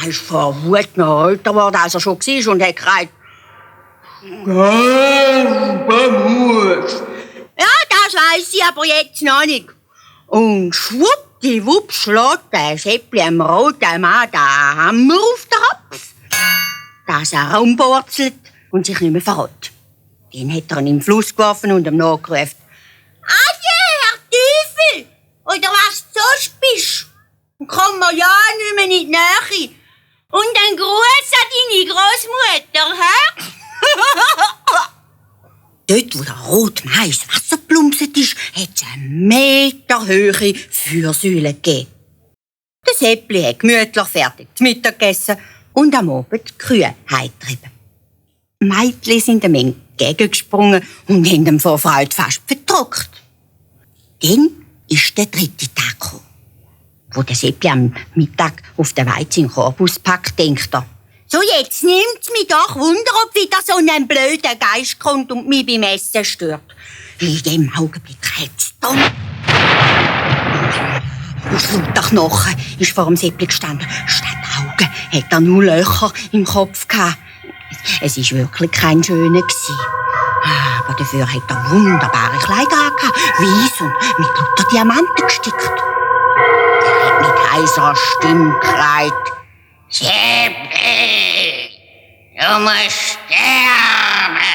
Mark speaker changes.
Speaker 1: Er ist vor Wut noch älter geworden, als er schon war, und hat gesagt: Ja, das weiss ich aber jetzt noch nicht. Und schwuppdiwupp schlägt der Seppli einem roten Mann den Hammer auf den Kopf, dass er umwurzelt und sich nicht mehr verrät. Den hat er in den Fluss geworfen und ihm nachgerufen: Adieu, Herr Teufel! Oder was du sonst bist? Komm mir ja nicht mehr in die Nähe. Und ein Gruß an deine Großmutter, hä? Dort, wo der rote Mann ins Wasser plumpset ist, hat es eine meterhohe Feuersäule gegeben. Der Seppli hat gemütlich fertig zu Mittag gegessen und am Abend die Kühe heimgetrieben. Die Mädchen sind ihm entgegengesprungen und haben ihn vor Freude fast verdruckt. Dann ist der 3. Tag gekommen. Wo der Seppli am Mittag auf den Weizen in den Korbus packt, denkt er: So, jetzt nimmt's mich doch Wunder, ob wieder so ein blöder Geist kommt und mich beim Essen stört. In dem Augenblick hat's dumm. Aus lauter Knochen ist vor dem Seppli gestanden. Statt Augen hat er nur Löcher im Kopf gehabt. Es war wirklich kein schöner. Aber dafür hat er wunderbare Kleider angehabt, weiss und mit lauter Diamanten gestickt. Er hat mit heiser Stimme gesagt: Seppli, du musst sterben.